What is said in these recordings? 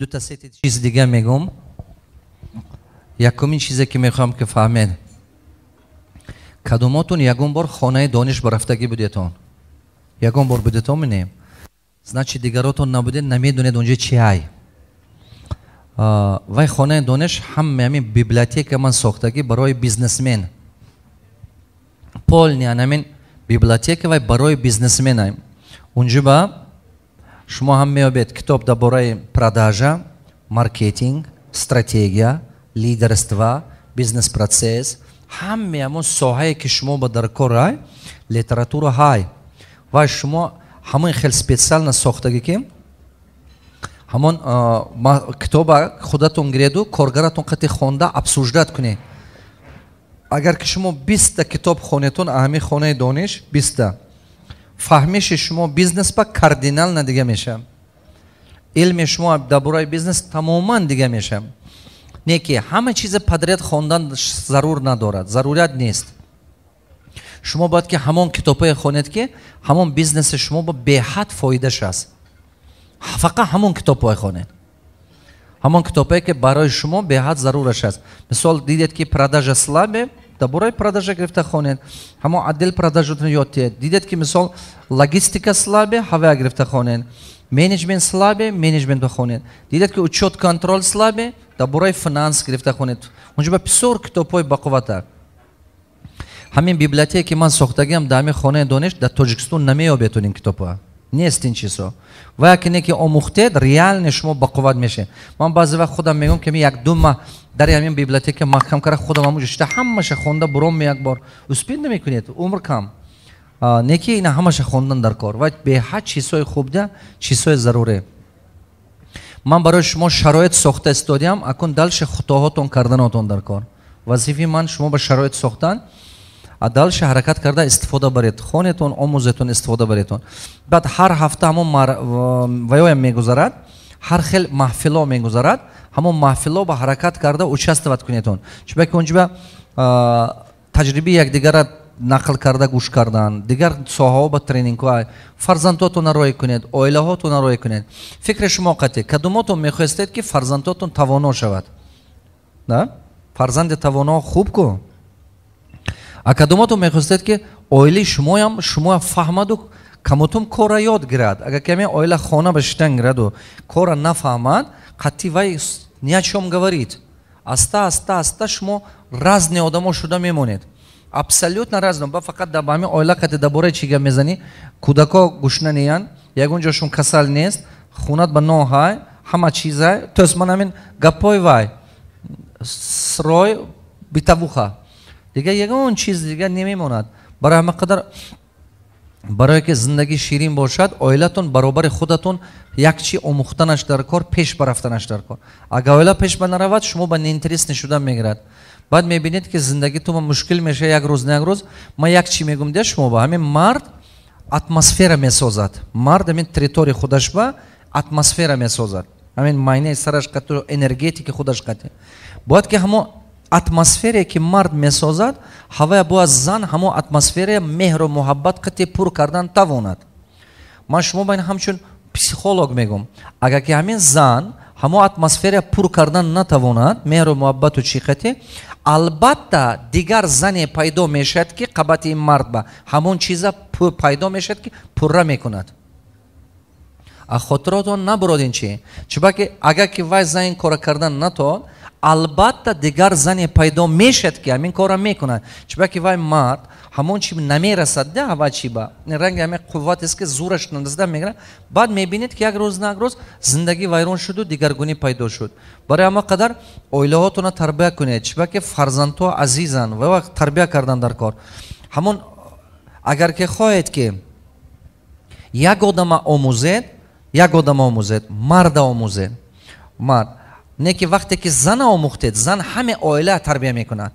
Дута сети чизи дига мегӯм. Якумин чизе, ки мехоҳам, ки фаҳмед: кадомотон ягон бор Хонаи дониш барафтагӣ будетон? Ягон бор будетон? Не, значит, дигаротон набудед, намедонед, онҷо чи ҳай. Вай Хонаи дониш ҳама ҳамин библиотека ман сохтагӣ барои бизнесмен, полный ҳамин библиотека вай барои бизнесмен. Унҷо ба шумо ҳам меёбед китоб дар бораи продажа, маркетинг, стратегия, лидерство, бизнес-процесс, ҳаме ҳамон соҳае, ки шумо ба дар кор ай, литература ҳай. Вай шумо ҳамон хел специально сохтагӣ, ки ҳамон китоба худатон гиреду коргаратон қати хонда обсуждать кунед. Агар ки шумо 20-та китоб хонетон ҳамин Хонаи дониш, 20-та, фаҳмиши шумо бизнес ба кардинально дига мешавад, илми шумо дар бораи бизнес тамоман дига мешавад. Не ки ҳама чиза подряд хондан зарур надорад, зарурият нест. Шумо бояд ки ҳамон китобҳое хонед, ки ҳамон бизнеси шумо ба беҳад фоидаш аст. Фақат ҳамон китобҳое хонед, ҳамон китобҳое, ки барои шумо беҳад зарураш аст. Мисол, дидед, ки продажа слабый, дар бораи продажа гирифта хонед, ҳамон отдел продажатон ёд диҳед. Дидед, ки, мисол, логистика слабый, ҳавая гирифта хонед. Менеҷмент слабый, менеҷмент бихонед. Дидед, ки учёт, контроль слабый, дар бораи финанс гирифта хонед. Унҷо ба бисёр китобҳои бақуввата. Ҳамин библиотеке ман сохтагиам дар ҳамин Хонаи дониш, дар Тоҷикистон намеёбетон ин китобҳо, нест ин чизҳо. Ва яке не ки омӯхтед, реально шумо бақувват мешед. Ман баъзе вақт худам мегӯям, ки як ду маҳ дар ҳамин библиотека маҳкам кара, худам ҳамонҷо шита, ҳамаша хонда буром. Як бор успеть намекунед, умр кам. Не ки ина ҳамаша хондан дар кор ва беҳад чизҳои хубда, чизҳои заруре. Ман барои шумо шароит сохта истодиам, акун дальше хутоҳотон карданотон дар кор. Вазифаи ман шумо ба шароит сохтан, а дальше ҳаракат карда истифода баред, хонетон, омӯзетон, истифода баредон. Баъд ҳар ҳафта ҳамон ваёям мегузарад, ҳар хел маҳфило мегузарад. Ҳамон маҳфило ба ҳаракат карда участвовать кунедон, чунки онҷоба таҷрибаи якдигара нақл карда гӯш кардан, дигар соҳаҳо ба тренингҳо. Фарзандотонро роҳӣ кунед, оилаҳотонро роҳӣ кунед. Фикри шумо қатъӣ: кадумотон мехоҳестед, ки фарзандотон тавоно шавад? Да, фарзанди тавоно хуб ку. А кадумотон мехостед, ки оилаи шумоям шумо фаҳмаду камутум кора ёд гирад? Агар каме оила хона ба шиштан гираду кора нафаҳмад, қатъи вай ни о чём говорит. Аста аста аста шумо разные одамо шуда мемонед, абсолютно разные. Ба фақат дар ҳамин оила қати дар бораи чӣ гап мезанӣ? Кӯдако гушна неянд, ягон ҷошон касал нест, хунат ба ноҳай, ҳама чизай. То есть ман ҳамин гапҳои вай срой бытовуха, дигар ягон чиз дигар намемонад. Барои ҳама қадар, барое ки зиндагӣ ширин бошад, оилатон баробари худатон як чи омӯхтанаш дар кор, пеш барафтанаш дар кор. Агар оила пеш ба наравад, шумо ба неинтересный шудан мегирад. Баъд мебинед, ки зиндагитон мушкил мешавад як рӯз на як рӯз. Ман як чи мегӯм де шумо ба: ҳамин мард атмосфера месозад. Мард ҳамин территорияи худаш ба атмосфера месозад, ҳамин майнаи сараш қату энергетики худаш қати. Бояд ки ҳамо атмосфере, ки мард месозад, ҳавая бояд зан ҳамо атмосфере меҳру муҳаббат қати пур кардан тавонад. Ман шумо ба ин ҳамчун психолог мегӯм: агар ки ҳамин зан ҳамо атмосфера пур кардан натавонад меҳру муҳаббату чӣ қати, албатта дигар зане пайдо мешавад, ки қабати ин мард ба ҳамон чиза пайдо мешавад, ки пурра мекунад. А хотиротон набурод ин чи, чунки агар ки вай зан ин кора кардан натавонад, албатта дигар зане пайдо мешавад, ки ҳамин корро мекунад, чунки вай мард ҳамон чи намерасад да ҳава чи ба ранги ҳамин қувват аст, ки зӯраш нарасида мегирад. Баъд мебинед, ки як рӯз на як рӯз зиндагӣ вайрон шуду дигаргунӣ пайдо шуд. Барои ҳама қадар оилаҳотонро тарбия кунед, чунки фарзандҳо азизанд ва вақт тарбия кардан дар кор. Ҳамон агар ки хоҳед, ки як одама омӯзед, як одама омӯзед, марда омӯзед, мард. Не ки вақте ки зана омӯхтед, зан ҳаме оила тарбия мекунад.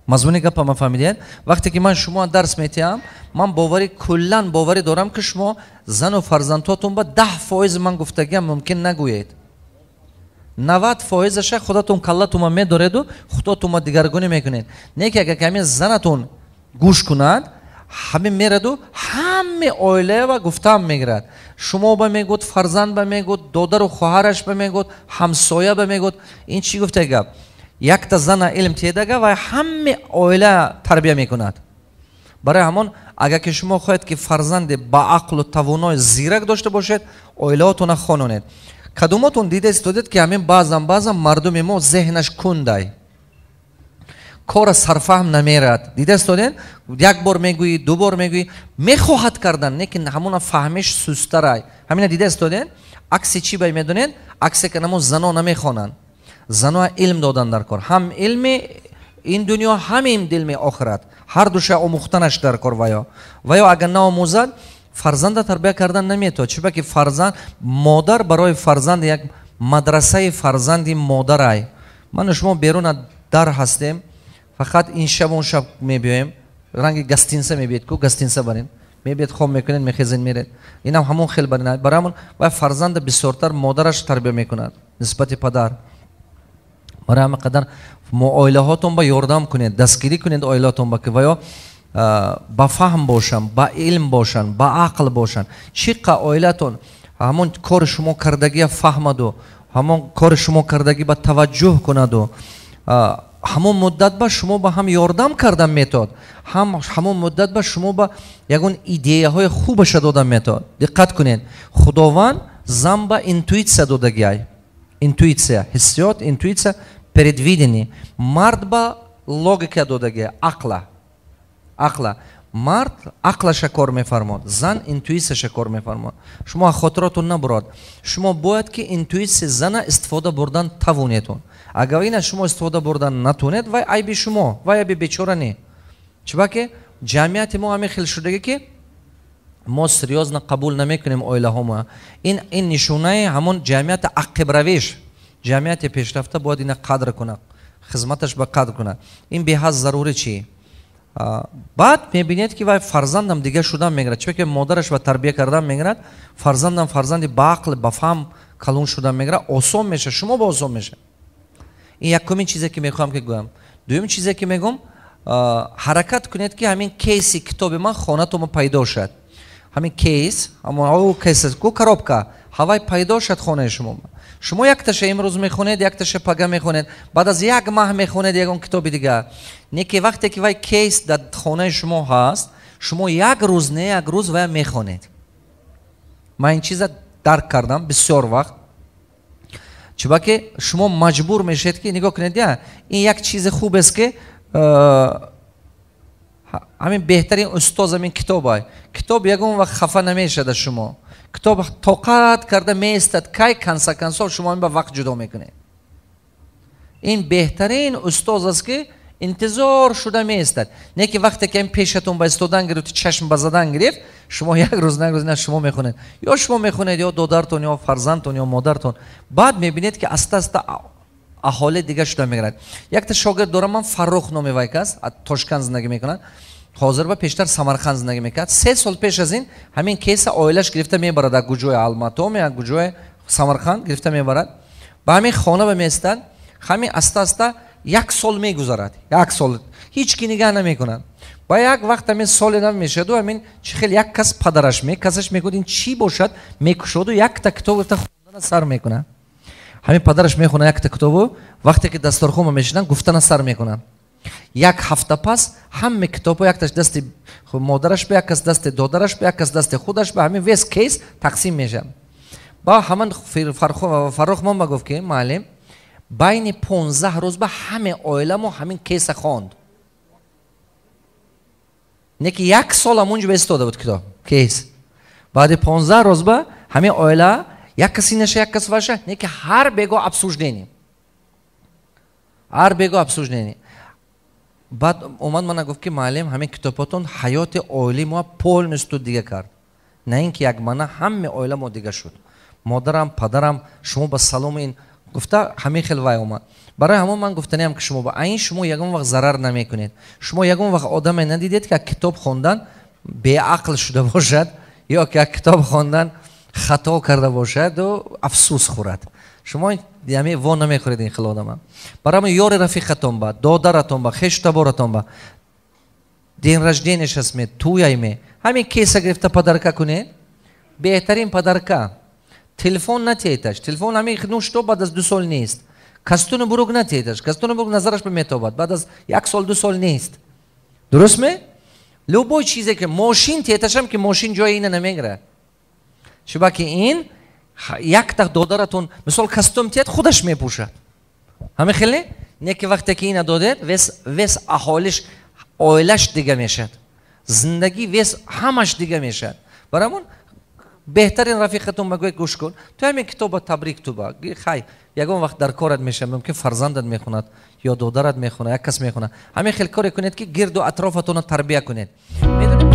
Мазмуни гапа ма фаҳмидед? Вақте ки ман шумо дарс метиҳам, ман боварӣ, куллан боварӣ дорам, ки шумо зану фарзандҳотон ба 10% ман гуфтагиам мумкин нагӯед, 90%-аша худатон каллатума медореду худотума дигаргунӣ мекунед. Не ки агар ки ҳамин занатон гӯш кунад. Ҳамин мераду ҳаме оилаева гуфтаам мегирад. Шумо ба мегӯд, фарзанд ба мегӯд, додару хоҳараш ба мегӯд, ҳамсоя ба мегӯд. Ин чӣ гуфта гап? Якта зана илм тедага ва ҳаме оила тарбия мекунад. Барои ҳамон, агар ки шумо хоҳед, ки фарзанде ба ақлу тавонои зирак дошта бошед, оилаотона хононед. Кадумотон дида истодед, ки ҳамин баъзан баъзан мардуми мо зеҳнаш кундай, кора сарфаҳм намерад? Дида истодед? Як бор мегӯӣ, ду бор мегӯӣ, мехоҳад кардан, лекин ҳамона фаҳмиш сустарай. Ҳамина дида истодед? Акси чӣ бай, медонед? Аксе ки намо зано намехонанд. Зано илм додан дар кор, ҳам илми ин дунё, ҳам илми охират, ҳар душа омӯхтанаш дар кор. Ваё агар наомӯзад, фарзанда тарбия кардан наметавад. Чунки ки фарзанд, модар барои фарзанд як мадрасаи, фарзанди модарай. Ману шумо берун дар ҳастем, фақат ин шаб, он шаб мебиёем. Ранги гостиница мебиед ку, гостиница барин мебиед, хоб мекунед, мехезед, меред. Инам ҳамон хел барин. Барои ҳамон вай фарзанда бисёртар модараш тарбия мекунад нисбати падар. Барои ҳама қадар оилаҳотон ба ёрдам кунед, дастгирӣ кунед оилаҳотон ба, ки ваё ба фаҳм бошанд, ба илм бошанд, ба ақл бошанд. Чӣ қа оилатон ҳамон кори шумо кардагия фаҳмаду, ҳамон кори шумо кардагӣ ба таваҷҷӯҳ кунаду, ҳамон муддат ба шумо ба ҳам ёрдам кардан метавад, ҳам ҳамон муддат ба шумо ба ягон идеяҳои хубаша додан метавад. Диққат кунед, Худованд зан ба интуитсия додагиай, интуитсия, ҳиссиёт, интуитсия, предвидение. Мард ба логика додагиай, ақла, ақла. Мард ақлаша кор мефармод, зан интуитсияша кор мефармод. Шумо хотиротон набурод, шумо бояд ки интуитсияи зана истифода бурдан тавонетон. Агар ина шумо истифода бурдан натонед, вай айби шумо, вай айби бечора не. Чунки ҷамъияти мо ҳамин хел шудагӣ, ки мо серьёзно қабул намекунем оилаҳомо. Ин нишонаи ҳамон ҷамъияти ақибравиш. Ҷамъияти пешрафта бояд ина қадр кунад, хизматаш ба қадр кунад. Ин беҳад зарурӣ. Чӣ баъд мебинед, ки вай фарзандам дига шудан мегирад, чунки модараш ба тарбия кардан мегирад. Фарзандам фарзанди баақл, ба фаҳм калон шудан мегирад. Осон мешавад, шумо ба осон мешавад. Ин якумин чизе, ки мехоҳам ки гӯям. Дуюм чизе, ки мегӯм: ҳаракат кунед, ки ҳамин кейси китоби ман хонатома пайдо шавад. Ҳамин кейс, ҳамон кейс ку, коробка ҳавай пайдо шад хонаи шумо. Шумо якташа имрӯз мехонед, якташа пага мехонед, баъд аз як маҳ мехонед ягон китоби дигар. Не ки вақте ки вай кейс дар хонаи шумо ҳаст, шумо як рӯз не як рӯз вая мехонед. Ман ин чиза дарк кардам бисёр вақт. Чунки шумо маҷбур мешавед, ки нигоҳ кунед. Я ин як чизи хубест, ки ҳамин беҳтарин устоз ҳамин китобай. Китоб ягон вақт хафа намешавад аз шумо. Китоб тоқат карда меистад, кай конце концов шумо ба вақт ҷудо мекунед. Ин беҳтарин устоз аст, ки интизор шуда меистад. Не ки вақте ки ин пешатон ба истодан гирифт, чашм ба задан гирифт, шумо як рӯз на як рӯз на шумо мехонед, ё шумо мехонед, ё додартон, ё фарзандтон, ё модартон. Баъд мебинед, ки аста аста аҳолӣ дига шуда мегирад. Якта шогирд дорам ман, Фаррух номи вай кас, Тошканд зиндагӣ мекунад ҳозир, ба пештар Самарқанд зиндагӣ мекард. 3 сол пеш аз ин ҳамин кейса оилаш гирифта мебарад, аз куҷои Алмато, аз куҷои Самарқанд гирифта мебарад, ба ҳамин хона ба меистад. Ҳамин аста аста як сол мегузарад, як сол ҳеҷ ки нигаҳ намекунад. Ба як вақт ҳамин соли нав мешаду, ҳамин чӣ хел як кас падараш касаш мегӯяд, ин чӣ бошад? Мекушоду, якта китоб гирифта хондана сар мекунад. Ҳамин падараш мехонад якта китобу, вақте ки дасторхонба мешинанд, гуфтана сар мекунад. Як ҳафта пас ҳаме китобҳо якташ дасти модараш ба, як кас дасти додараш ба, як кас дасти худаш ба, ҳамин весь кейс тақсим мешавад. Ба ҳаман Фаррух ман ба гуфт, ки муаллим, байни 15 рӯз ба ҳаме оиламо ҳамин кейса хонд. Не ки як сол ҳамунҷо истода буд китоб, кейс. Баъди 15 рӯз ба ҳамин оила як кас инаша, як кас ваша, не ки ҳар бего обсуждение, ҳар бего обсуждение. Баъд омад мана гуфт, ки муаллим, ҳамин китобҳотон ҳаёти оилаи мо полностью дига кард. На ин ки як мана, ҳаме оила мо дига шуд, модарам, падарам, шумо ба саломи ин гуфта ҳамин хел вай омад. Барои ҳамон ман гуфтаниам, ки шумо ба айн шумо ягон вақт зарар намекунед. Шумо ягон вақт одаме надидед, ки як китоб хондан беақл шуда бошад ё ки як китоб хондан хато карда бошаду афсӯс хӯрад. Шумо ями во намехӯред ин хел одама. Барои ҳамон ёри рафиқатон ба, додаратон ба, хешу таборатон ба. День рождения ш астме, туяйме, ҳамин кейса гирифта подарка кунед. Беҳтарин подарка. Телефон натиҳедаш, телефон ҳамин, ну что, баъд аз 2 сол нест. Костюму брюк натиҳедаш, костюму брюк назараш метобад, баъд аз як сол, 2 сол нест. Дуруст ме? Любой чизе ки мошин тиҳеташам, ки мошин ҷои ина намегирад. Чуба ки ин якта додаратон, мисол, костюм тиҳед, худаш мепӯшад. Ҳамин хеле не, ки вақте ки ина додед, весь аҳолиш, оилаш дига мешавад, зиндагӣ весь ҳамаш дига мешавад. Барамон беҳтарин рафиқатон магӯед: «Гӯш кун, ту ҳамин китоба табрик, туба хай, ягон вақт дар корат мешавад, мумкин фарзандат мехонад ё додарат мехонад, як кас мехонад». Ҳамин хел коре кунед, ки гирду атрофатонро тарбия кунед. Медонед.